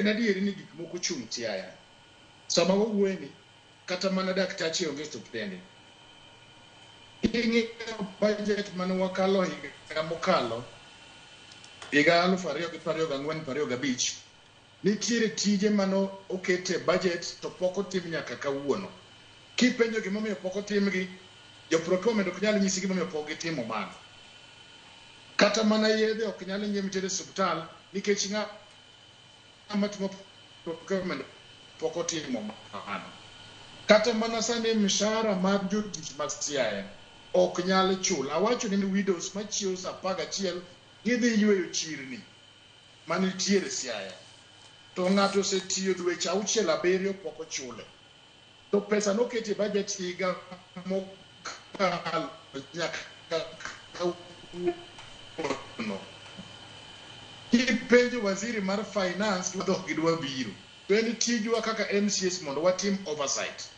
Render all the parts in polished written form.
En adieri ni gik moko chung' Siaya. Sama wawuoyeni, kata mana daktache onge e osiptende. King'iyo budget mane wakalo higa mokalo, higa 2024 25, nitiere tije mane oket e budget to pok otim nyaka kawuono. Kipenjo gimomiyo pok otimgi, jo procurement ok nyal nyisi gimomiyo pok gitimo mano. Kata mana yedhe ok nyal nyiew mitere e osiptal nikech ng'ama timo procurement pok otimo mano. Kata mana sani mshahara mar jotich mag Siaya ok nyal chul. Awacho ni widows machiew saa 11 gidhi yweyo chirni manitiere Siaya. To ng'ato osetiyo dweche 6 7 pok ochule. To pesa noket e budget higa mokalo nyaka kawuono. Kipenjo waziri mar finance to ok gidwa biro. To en tijwa kaka MCAs mondo watim oversight.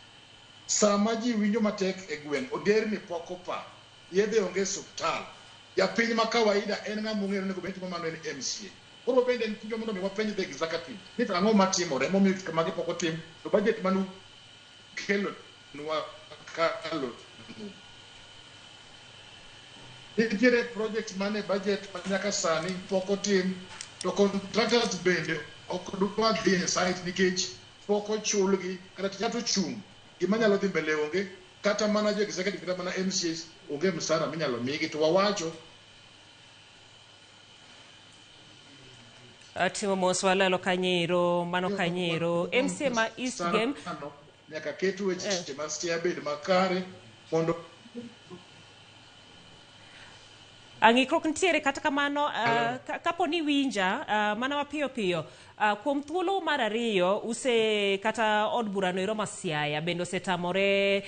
Sama ji winjo matek e gweng', oderni pok opa, yedhe onge e osiptal. Japiny ma kawaida en ng'ama ong'eyo ni onego bed ni timo mano en MCA. Koro bende en tijwa mondo mi wapenj the executive ni to ang'o matimore momiyo gik magi pok otim to budget mane ukelo nwa kalo nu. Nitiere project mane budget ma nyaka sani pok otim to contractors bende ok dwa dhi e site nikech pok ochulgi kata tich ochung' gima nyalo dhi mbele onge kata mana jo executive kata mana MCAs onge msara minyalo migi to wawacho. Timo mos walalo kanyo mano kanyo MCA ma East Gem. Nyaka ket weche ma Siaya bed makare mondo Ng'ikruok nitiere kata kamano kapo ni winja mana mapiyo piyo kuom thuolo mar ariyo use kata od burano ero ma Siaya bende osetamore.